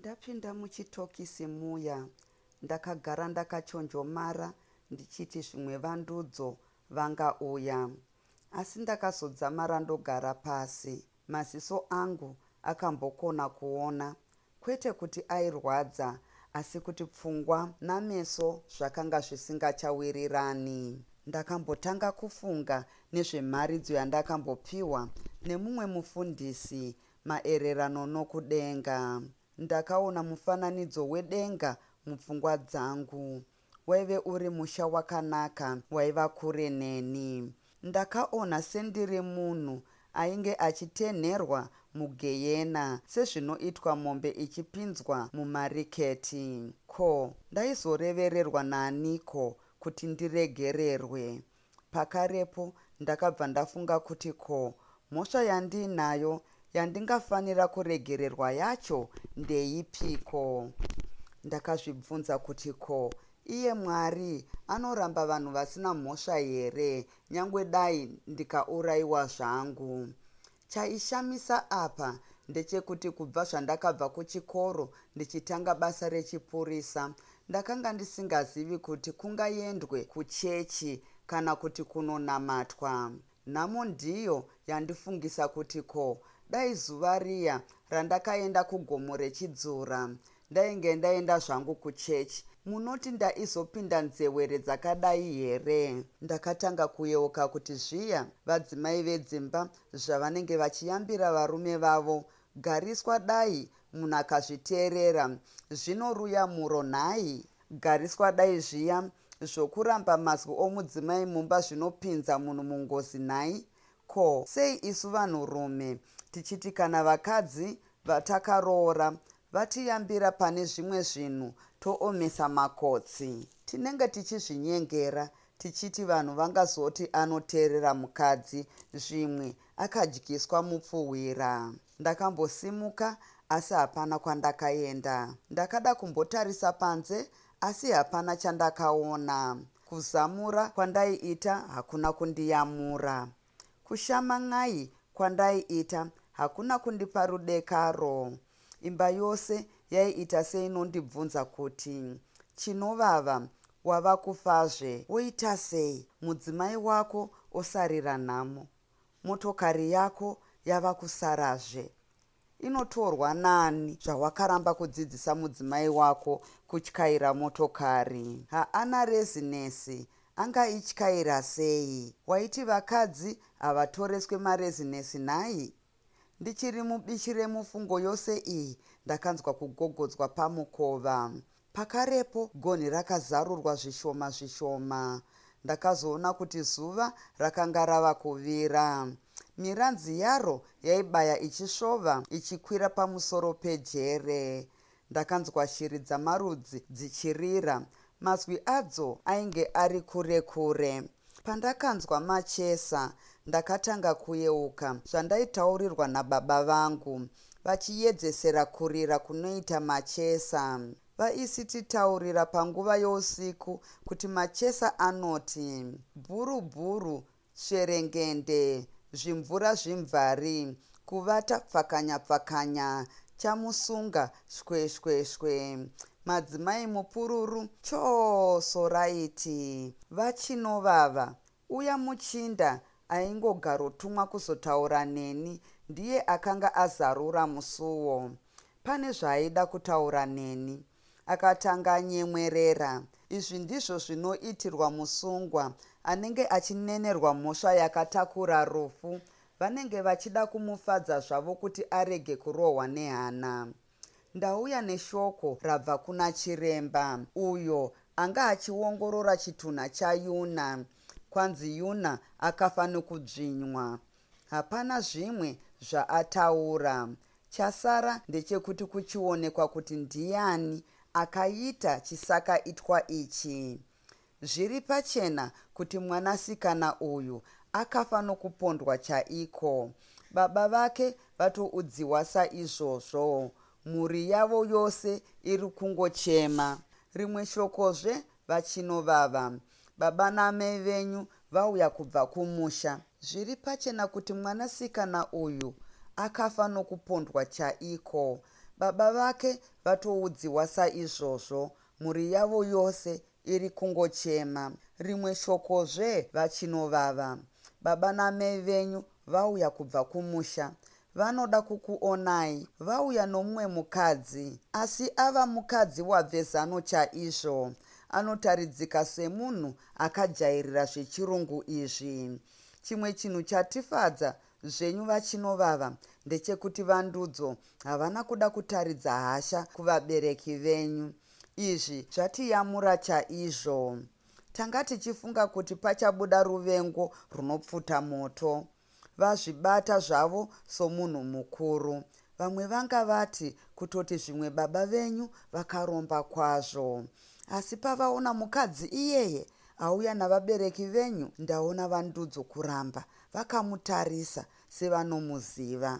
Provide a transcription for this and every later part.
Ndapinda muchitokisi muya, ndakagara ndakachonjomara ndichiti zvimwe Vandudzo vangauya. Asi ndakazodzamara ndogara pasi. Maziso angu akambokona kuona. Kwete kuti airwadza asi kuti pfungwa nameso zvakanga zvisingachawirirani. Ndakambotanga kufunga nezvemharidzo yandakambopiwa nemumwe mufundisi maererano nokudenga. Ndakaona mufananidzo wedenga mupfungwa dzangu. Waive uri musha wakanaka waiva kure neni. Ndakaona sendiri munhu ainge achitenherwa mugehena sezvinoitwa mombe ichipinzwa mumariketi. Ko, ndaizorevererwa naaniko kuti ndiregererwe? Pakarepo ndakabva ndafunga kuti ko mhosva yandiinayo yandingafanira kuregererwa yacho ndeipiko? Ndakazvibvunza kuti ko iye Mwari anoramba vanhu vasina mhosva here nyangwe dai ndikauraiwa zvangu? Chaishamisa apa ndechekuti kubva zvandakabva kuchikoro ndichitanga basa rechipurisa, ndakanga ndisingazivi kuti kungaendwe kuchechi kana kuti kunonamatwa. Nhamo ndiyo yandifungisa kuti ko dai zuva riya randakaenda kugomo reChidzura ndainge ndaenda zvangu kuchechi munoti ndaizopinda nzewere dzakadai here? Ndakatanga kuyeuka kuti zviya vadzimai vedzimba zvavanenge vachiyambira varume vavo gariswa dai munhu akazviteerera zvinoruyamuro nhai? Gariswa dai zviya zvokuramba mazwi omudzimai mumba zvinopinza munhu mungozi nhai? Ko, sei isu vanhurume tichiti kana vakadzi vatakaroora vatiyambira pane zvimwe zvinhu toomesa makotsi? Tinenge tichizvinyengera tichiti vanhu vangazoti anoteerera mukadzi zvimwe akadyiswa mupfuhwira. Ndakambosimuka asi hapana kwandakaenda. Ndakada kumbotarisa panze asi hapana chandakaona. Kuzamura kwandaiita hakuna kundiyamura. Kushama n'ai kwandaiita hakuna kundipa rudekaro. Imba yose yaiita seinondibvunza kuti, Chinovava, wava kufazve, woita sei? Mudzimai wako osarira nhamo. Motokari yako yava kusarazve. Inotorwa nani zvawakaramba kudzidzisa mudzimai wako kutyaira motokari? Haana rezinesi, angaityaira sei? Waiti vakadzi havatoreswe marezinesi nhai? Ndichiri mubishi remufungo yose iyi ndakanzwa kugogodzwa pamukova. Pakarepo gonhi rakazarurwa zvishoma zvishoma. Ndakazoona kuti zuva rakanga rava kuvira. Miranzi yaro yaibaya ichisvova ichikwira pamusoro pejere. Ndakanzwa shiri dzamarudzi dzichirira. Mazwi adzo ainge ari kure kure. Pandakanzwa machesa, ndakatanga kuyeuka zvandaitaurirwa nababa vangu vachiyedzesera kurira kunoita machesa. Vaisititaurira panguva yousiku kuti machesa anoti, Bhuru bhuru Sverengende, zvimvura zvimvari, kuvata pfakanya pfakanya, chamusunga shwe shwe shwe. Madzimai mupururu choo soraiti. VaChinovava, uya muchinda aingogarotumwa kuzotaura neni ndiye akanga azarura musuwo. Pane zvaaida kutaura neni. Akatanga anyemwerera. Izvi ndizvo zvinoitirwa musungwa anenge achinenerwa mhosva yakatakura rufu. Vanenge vachida kumufadza zvavo kuti arege kurohwa nehana. Ndauya neshoko rabva kuna chiremba uyo anga achiongorora chitunha chaYuna. Kwanzi Yuna akafa nekudzvinywa. Hapana zvimwe zvaataura. Chasara ndechekuti kuchionekwa kuti ndiani akaita chisakaitwa ichi. Zviri pachena kuti mwanasikana uyu akafa nokupondwa chaiko. Baba vake vatoudziwa saizvozvo. Mhuri yavo yose iri kungochema. Rimwe shokozve VaChinovava, baba naamai venyu vauya kubva kumusha. Zviri pachena kuti mwanasikana uyu akafa nokupondwa chaiko. Baba vake vatoudziwa saizvozvo, mhuri yavo yose iri kungochema. Rimwe shokozve vaChinovava. Baba namai venyu vauya kubva kumusha. Vanoda kukuonai. Vauya nomumwe mukadzi. Asi ava mukadzi wabve zano chaizvo. Anotaridzika semunhu akajairira zvechirungu izvi. Chimwe chinhu chatifadza zvenyu vaChinovava ndechekuti vaNdudzo havana kuda kutaridza hasha kuvabereki venyu. Izvi zvatiyamura chaizvo. Tanga tichifunga kuti pachabuda ruvengo runopfuta moto. Vazvibata zvavo somunhu mukuru. Vamwe vanga vati kutoti zvimwe baba venyu vakaromba kwazvo. Asi pavaona mukadzi iyeye auya navabereki venyu ndaona vaNdudzo kuramba vakamutarisa sevanomuziva.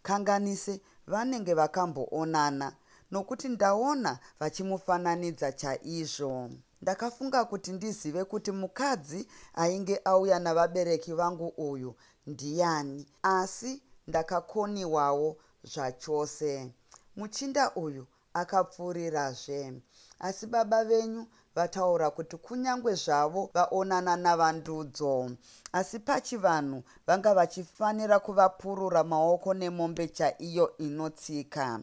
Kanganise vanenge vakamboonana nokuti ndaona vachimufananidza chaizvo. Ndakafunga kuti ndizive kuti mukadzi ainge auya navabereki vangu uyu ndiyani asi ndakakoniwawo zvachose. Muchinda uyu akapfuurirazve, Asi baba venyu vataura kuti kunyangwe zvavo vaonana naVaNdudzo asi pachivanhu vanga vachifanira kuvapurura maoko nemombe chaiyo inotsika.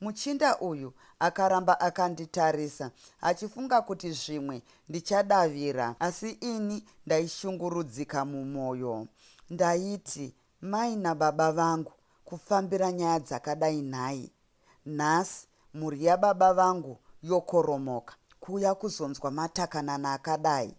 Muchinda uyu akaramba akanditarisa achifunga kuti zvimwe ndichadavira asi ini ndaishungurudzika mumoyo. Ndaiti mai nababa vangu kufambira nyaya dzakadai nhai? Nhasi mhuri yababa vangu yokoromoka kuuya kuzonzwa matakanana akadai.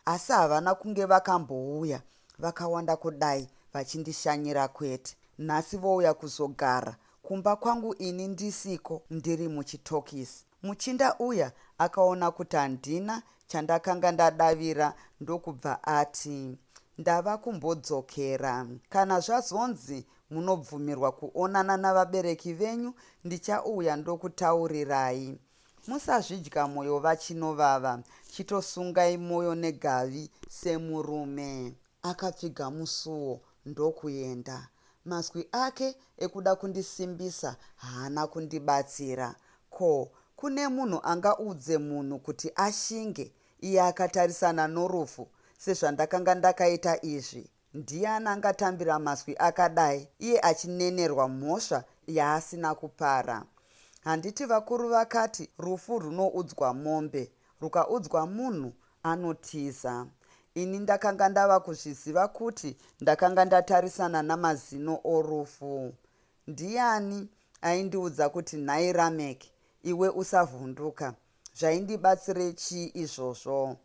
Asi havana kunge vakambouya vakawanda kudai vachindishanyira kwete. Nhasi vouya kuzogara kumba kwangu ini ndisiko ndiri muchitokisi. Muchinda uya akaona kuti handina chandakanga ndadavira ndokubva ati, Ndava kumbodzokera. Kana zvazonzi munobvumirwa kuonana navabereki venyu ndichauya ndokutaurirai. Musazvidya moyo vaChinovava, chitosungai moyo negavi semurume. Akapfiga musuwo ndokuenda. Mazwi ake ekuda kundisimbisa haana kundibatsira. Ko, kune munhu angaudze munhu kuti ashinge iye akatarisana norufu sezvandakanga ndakaita izvi? Ndiani angatambira mazwi akadai iye achinenerwa mhosva yaasina kupara? Handiti vakuru vakati rufu rwunoudzwa mombe, rukaudzwa munhu anotiza. Ini ndakanga ndava kuzviziva kuti ndakanga ndatarisana namazino orufu. Ndiani aindiudza kuti nhai Rameck iwe usavhunduka? Zvaindibatsirei chii izvozvo?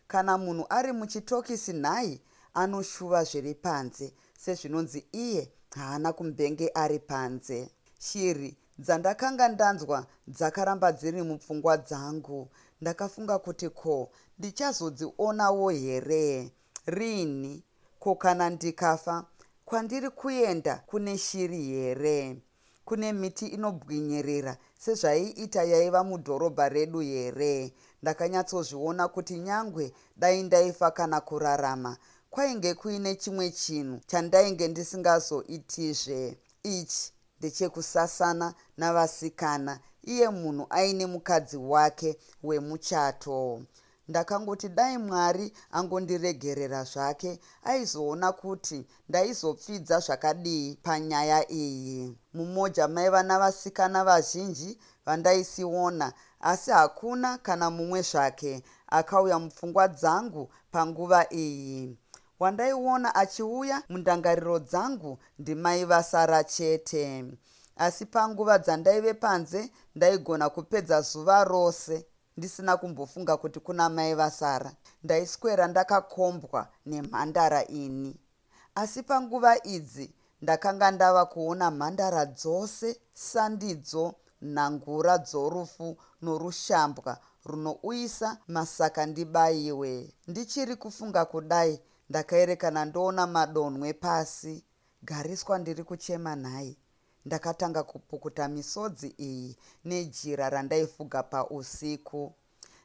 Kana munhu ari muchitokisi nhai anoshuva zviri panze sezvinonzi iye haana kumbenge ari panze. Shiri dzandakanga ndanzwa dzakaramba dziri mupfungwa dzangu. Ndakafunga kuti ko ndichazodzionawo here? Rini? Ko kana ndikafa? Kwandiri kuenda kune shiri here? Kune miti inobwinyirira sezvaiita yaiva mudhorobha redu here? Ndakanyatsozviona kuti nyangwe dai ndaifa kana kurarama, kwainge kuine chimwe chinhu chandainge ndisingazoitizve. Ichi ndechekusasana navasikana iye munhu aine mukadzi wake wemuchato. Ndakangoti dai Mwari angondiregerera zvake aizoona kuti ndaizopfidza zvakadii panyaya iyi. Mumoja maiva navasikana vazhinji vandaisiona asi hakuna kana mumwe zvake akauya mupfungwa dzangu panguva iyi. Wandaiona achiuya mundangariro dzangu ndimai vaSara chete. Asi panguva dzandaive panze ndaigona kupedza zuva rose ndisina kumbofunga kuti kuna mai vaSara. Ndaiswera ndakakombwa nemhandara ini. Asi panguva idzi ndakanga ndava kuona mhandara dzose sandidzo nhangura dzorufu norushambwa runouyisa masaka ndibaiwe. Ndichiri kufunga kudai ndakaerekana ndoona madonhwe pasi. Gariswa ndiri kuchema nhai? Ndakatanga kupukuta misodzi iyi nejira randaifuga pausiku.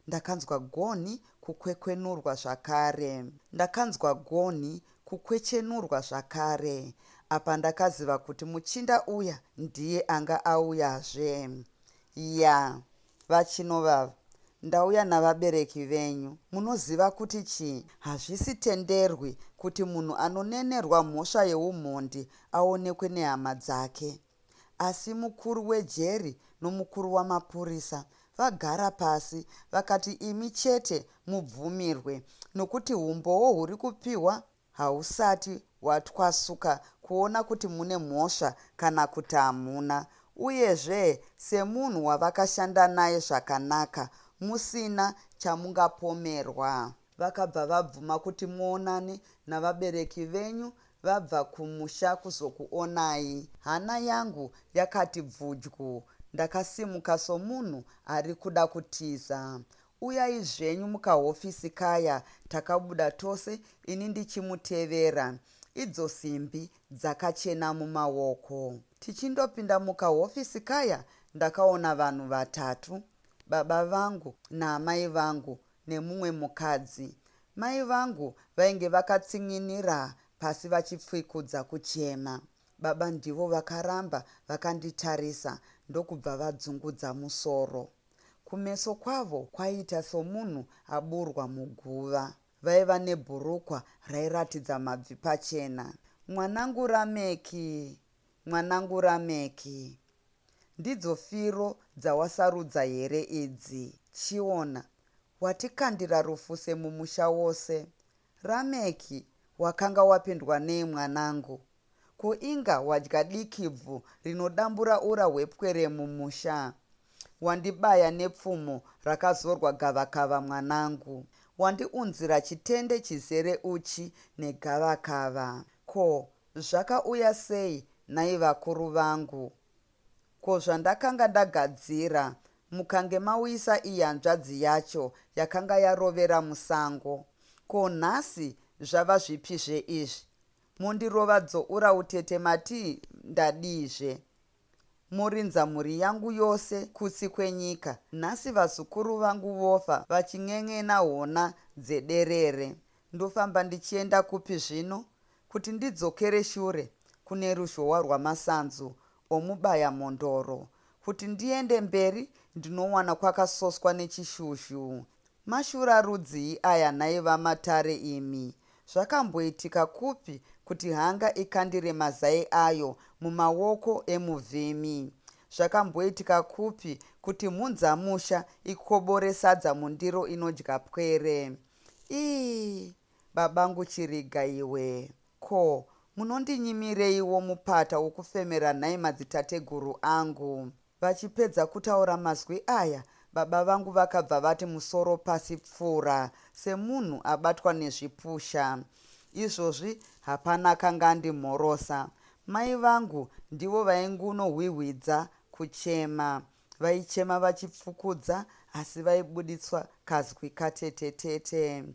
Ndakanzwa gonhi kukwekwenurwa zvakare. Ndakanzwa gonhi kukwechenurwa zvakare. Apa ndakaziva kuti muchinda uya ndiye anga auyazve. Ya, VaChinovava, ndauya navabereki venyu. Munoziva kuti chii? Hazvisi tenderwi kuti munhu anonenerwa mhosva yeumhondi aonekwe nehama dzake. Asi mukuru wejeri nomukuru wamapurisa vagara pasi vakati imi chete mubvumirwe nokuti humbowo huri kupiwa hausati hwatwasuka kuona kuti mune mhosva kana kuti hamuna. Uyezve semunhu wavakashanda naye zvakanaka musina chamungapomerwa. Vakabva vabvuma kuti muonane navabereki venyu vabva kumusha kuzokuonai. Hana yangu yakati bvudyu. Ndakasimuka somunhu ari kuda kutiza. Uyai zvenyu mukahofisi kaya takabuda tose ini ndichimutevera idzo simbi dzakachena mumaoko. Tichindopinda mukahofisi kaya ndakaona vanhu vatatu, baba vangu naamai vangu nemumwe mukadzi. Mai vangu vainge vakatsin'inira pasi vachipfwikudza kuchema. Baba ndivo vakaramba vakanditarisa ndokubva vadzungudza musoro. Kumeso kwavo kwaiita somunhu aburwa muguva. Vaiva nebhurukwa rairatidza mabvi pachena. Mwanangu Rameki! Mwanangu Rameki! Ndidzo firo dzawasarudza here idzi? Chiona, watikandira rufuse mumusha wose. Rameki, wakanga wapindwa nei mwanangu? Ko inga wadya dikibvu rinodambura ura hwepwere mumusha? Wandibaya nepfumo rakazorwa gavakava mwanangu. Wandiunzira chitende chizere uchi negavakava. Ko, zvakauya sei nhai vakuru vangu? Ko zvandakanga ndagadzira mukange mauyisa iyi hanzvadzi yacho yakanga yarovera musango. Ko nhasi zvava zvipizve izvi? Mondirova dzoura utete mati ndadiizve? Morinza mhuri yangu yose kutsi kwenyika. Nhasi vazukuru vangu vofa vachin'en'ena hona dzederere. Ndofamba ndichienda kupi zvino? Kuti ndidzokere shure kune ruzhowa rwamasanzu omubaya mhondoro. Kuti ndiende mberi ndinowana kwakasoswa nechishushu. Mashura rudzii aya nhai vaMatare imi? Zvakamboitika kupi kuti hanga ikandire mazai ayo mumaoko emuvhimi? Zvakamboitika kupi kuti mhunzamusha ikobore sadza mundiro inodya pwere? Ii, babangu Chiriga iwe! Ko, munondinyimireiwo mupata wokufemera nhai madzitateguru angu? Vachipedza kutaura mazwi aya, baba vangu vakabva vati musoro pasi pfura semunhu abatwa nezvipusha. Izvozvi hapana akanga andimhorosa. Mai vangu ndivo vaingunohwihwidza kuchema. Vaichema vachipfukudza asi vaibuditswa kazwi katetetete.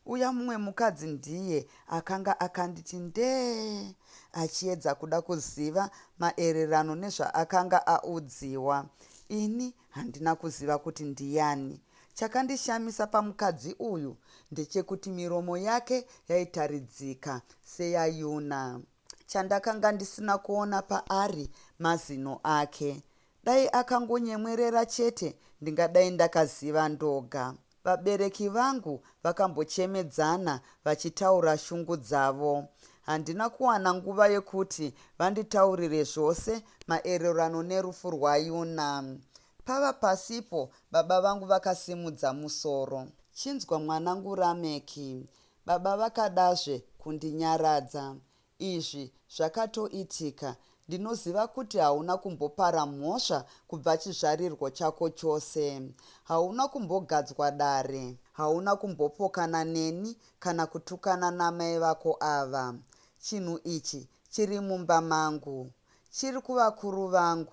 Uya mumwe mukadzi ndiye akanga akanditi ndee achiedza kuda kuziva maererano nezvaakanga audziwa. Ini handina kuziva kuti ndiyani. Chakandishamisa pamukadzi uyu ndechekuti miromo yake yaitaridzika seyaYuna. Chandakanga ndisina kuona paari mazino ake. Dai akangonyemwerera chete ndingadai ndakaziva ndoga. Vabereki vangu vakambochemedzana vachitaura shungu dzavo. Handina kuwana nguva yekuti vanditaurire zvose maererano nerufu rwaYuna. Pava pasipo baba vangu vakasimudza musoro. Chinzwa mwanangu Rameki. Baba vakadazve kundinyaradza. Izvi zvakatoitika. Ndinoziva kuti hauna kumbopara mhosva kubva chizvarirwo chako chose. Hauna kumbogadzwa dare. Hauna kumbopokana neni kana kutukana namai vako ava. Chinhu ichi chiri mumba mangu. Chiri kuvakuru vangu.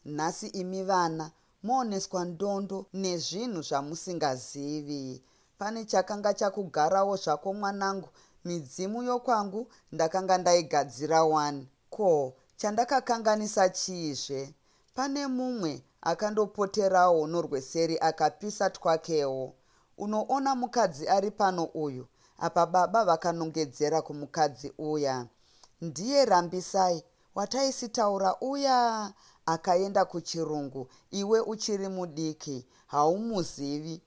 Nhasi imi vana mooneswa ndondo nezvinhu zvamusingazivi. Pane chakanga chakugarawo zvako mwanangu, midzimu yokwangu ndakanga ndaigadzira wani. Ko chandakakanganisa chiizve? Pane mumwe akandopoterawo norweseri akapisa twakewo. Unoona mukadzi ari pano uyu? Apa baba vakanongedzera kumukadzi uya. Ndiye Rambisai wataisitaura uya akaenda kuchirungu iwe uchiri mudiki. Haumuzivi.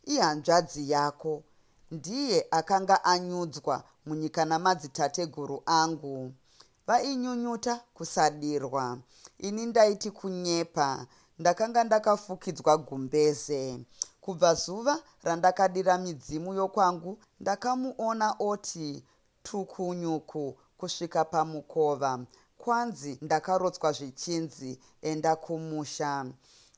Ihanzvadzi yako. Ndiye akanga anyudzwa munyika namadzitateguru angu. Vainyunyuta kusadirwa. Ini ndaiti kunyepa. Ndakanga ndakafukidzwa gumbeze. Kubva zuva randakadira midzimu yokwangu ndakamuona oti tukunyuku kusvika pamukova. Kwanzi ndakarotswa zvichinzi enda kumusha.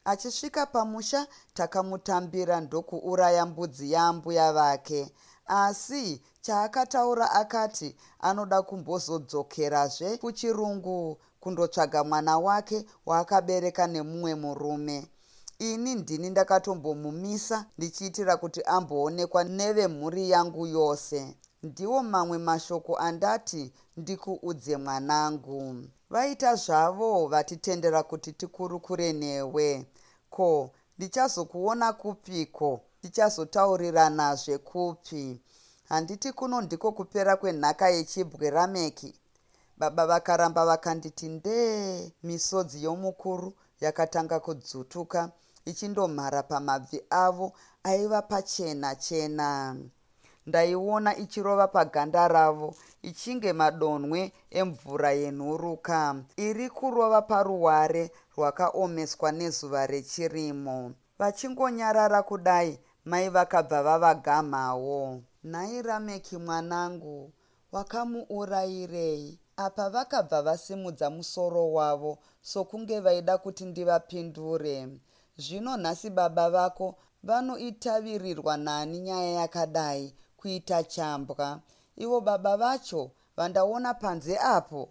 Achisvika pamusha takamutambira ndokuuraya mbudzi yaambuya vake. Asi chaakataura akati anoda kumbozodzokerazve kuchirungu kundotsvaga mwana wake waakabereka nemumwe murume. Ini ndini ndakatombomumisa ndichiitira kuti amboonekwa nevemhuri yangu yose. Ndiwo mamwe mashoko andati ndikuudze mwanangu. Vaita zvavo vatitendera kuti tikurukure newe. Ko, ndichazokuona kupiko? Tichazotauriranazve kupi? Handiti kuno ndiko kupera kwenhaka yechibwe Rameki? Baba vakaramba vakanditi ndee, misodzi yomukuru yakatanga kudzutuka ichindomhara pamabvi avo aiva pachena chena. Ndaiona ichirova paganda ravo ichinge madonhwe emvura yenhuruka iri kurova paruware rwakaomeswa nezuva rechirimo. Vachingonyarara kudai mai vakabva vavagamhawo. Nhai Rameki mwanangu, wakamuurayirei? Apa vakabva vasimudza musoro wavo sokunge vaida kuti ndivapindure. Zvino nhasi baba vako vanoitavirirwa nani nyaya yakadai kuita chambwa? Ivo baba vacho vandaona panze apo?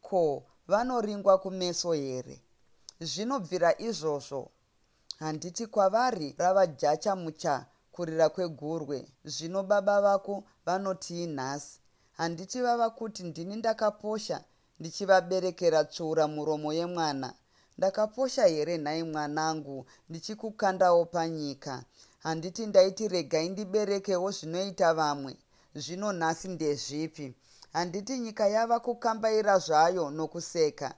Ko vanoringwa kumeso here? Zvinobvira izvozvo? Handiti kwavari rava jacha mucha kurira kwegurwe. Zvino baba vako vanotii nhasi? Handiti vava kuti ndini ndakaposha ndichivaberekera tsvuura muromo yemwana? Ndakaposha here nhai mwanangu ndichikukandawo panyika? Handiti ndaiti regai ndiberekewo zvinoita vamwe? Zvino nhasi ndezvipi? Handiti nyika yava kukambaira zvayo nokuseka?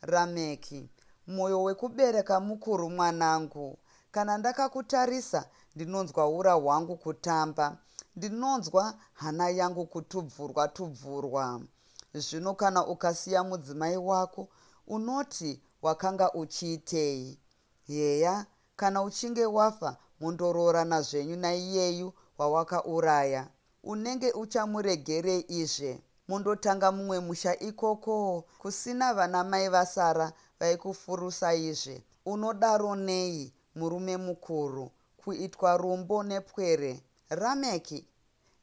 Rameki, mwoyo wekubereka mukuru mwanangu. Kana ndakakutarisa ndinonzwa ura hwangu kutamba. Ndinonzwa hana yangu kutubvurwa tubvurwa. Zvino kana ukasiya mudzimai wako unoti wakanga uchiitei? Heya, kana uchinge wafa mondoroorana zvenyu naiyeyu wawakauraya. Unenge uchamuregereizve? Mondotanga mumwe musha ikoko kusina vana mai vasara vaikufurusaizve. Unodaro nei murume mukuru? Kuitwa rumbo nepwere? Rameki!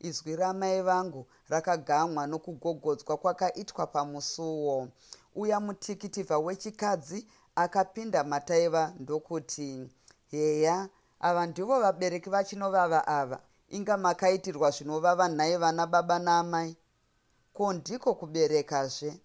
Izwi ramai vangu rakagamwa nokugogodzwa kwakaitwa pamusuwo. Uya mutikitivha wechikadzi akapinda mataiva ndokuti, Heya, ava ndivo vabereki vaChinovava ava? Inga makaitirwa zvinovava nhai vana baba naamai? Ko ndiko kuberekazve?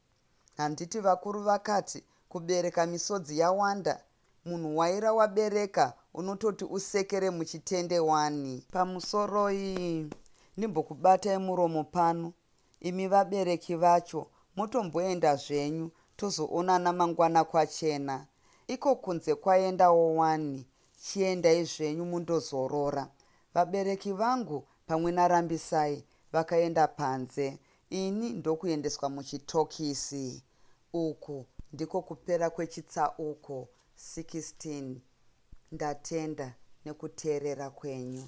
Handiti vakuru vakati kubereka misodzi yawanda? Munhu waira wabereka unototi usekere muchitende wani. Pamusoroi, ndimbokubatai muromo pano. Imi vabereki vacho motomboenda zvenyu tozoonana mangwana kwachena. Iko kunze kwaendawo wani, chiendai zvenyu mundozorora. Vabereki vangu pamwe naRambisai vakaenda panze ini ndokuendeswa muchitokisi. Uku ndiko kupera kwechitsauko 16. Ndatenda nekuteerera kwenyu.